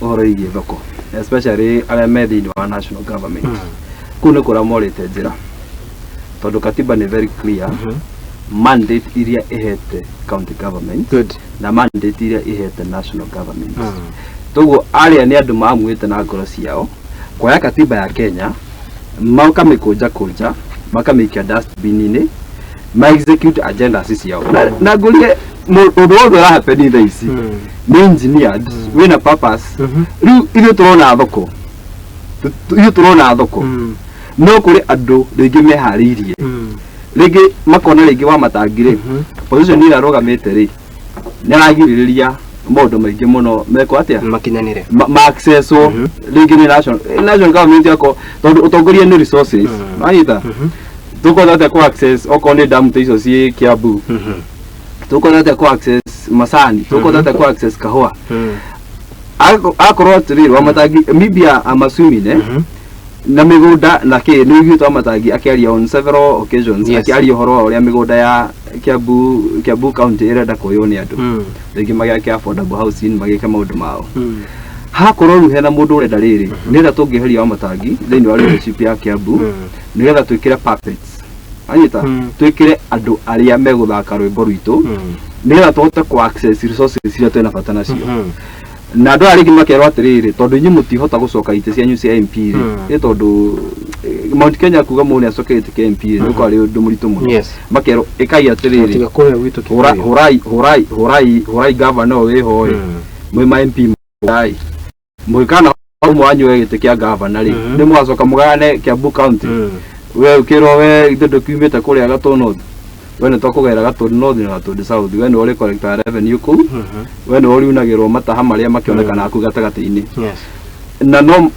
Ũhoro wĩgiĩ thoko, especially arĩa me thĩinĩ wa national government, kũu nĩ kũrĩa morĩte njĩra, tondũ katiba nĩ very clear, mandate iria ĩhete county government na mandate iria ĩhete national government. Toguo arĩa nĩ andũ mamuĩte na ngoro ciao kuoya katiba ya Kenya, makamĩkũnja kũnja, makamĩikia dustbin-inĩ, ma execute agendas ciao. Na ngũrie, ũndũ wothe ũrahappen thaa ici nĩ engineered, wĩna purpose. Rĩu ithuĩ tũrona thoko, ithuĩ tũrona thoko, no kũrĩ andũ rĩngĩ meharĩirie, rĩngĩ makona rĩngĩ wa matangi rĩ, position ĩrĩa arũgamĩte rĩ, nĩ aragirĩrĩria maũndũ maingĩ mũno mekwo atĩa? Makinyanĩre. Ma accesswo rĩngĩ nĩ national government yako, tondũ ũtongoria nĩ resources. Wanyita? Tũkũhota atĩa kũ access okorwo nĩ damu ta icio ciĩ Kiambu? Tũkũhota atĩa kũ access macani? Tũkũhota atĩa kũ access kahũa? Akorwo atĩrĩrĩ, Wamatangi, maybe I'm assuming, na mĩgũnda na kĩ, nĩ ũiguĩte Wamatangi akĩaria on several occasions, akĩaria ũhoro wa ũrĩa mĩgũnda ya Kiambu County ĩrenda kuoywo nĩ andũ, rĩngĩ magĩake affordable housing, magĩke maũndũ mao. Hakorwo rĩu hena mũndũ ũrenda rĩrĩ, nĩgetha tũngĩeheria Wamatangi thĩinĩ wa leadership ya Kiambu, nĩgetha twĩkĩre puppets, anyita, twĩkĩre andũ arĩa megũthaka rwĩmbo rwitũ, nĩgetha tũhote kũ access resources iria twĩna bata nacio. Na andũ aya rĩngĩ makerwo atĩrĩrĩ, tondũ inyuĩ mũtihota gũcoka itĩ cianyu cia MP rĩ, nĩ tondũ Mount Kenya kuga mũndũ nĩ acoke gĩtĩ kĩa MP rĩ, nĩ ũkorwo arĩ ũndũ mũritũ mũno. Makerwo ĩkai atĩrĩrĩ, Tiga kũrĩa gwitũ hũra Kikuyu. Hũrai, hũrai, hũrai, hũrai gavana ũyũ wĩho ĩ, mwĩ ma MP hũrai, mũgĩkana ũmwe wanyu we gĩtĩ kĩa gavana rĩ, nĩ mũgacoka mũgayane Kiambu County. We ũkĩrwo, we ithe ndũkiumĩte kũrĩa Gatũ North, we nĩ twakũgaĩra Gatũ North na Gatũndũ South, we nĩwe ũrĩ collector revenue kũu, we nĩwe ũriunagĩrwo mataha marĩa makĩonekana kũu gatagatĩ-inĩ. Na no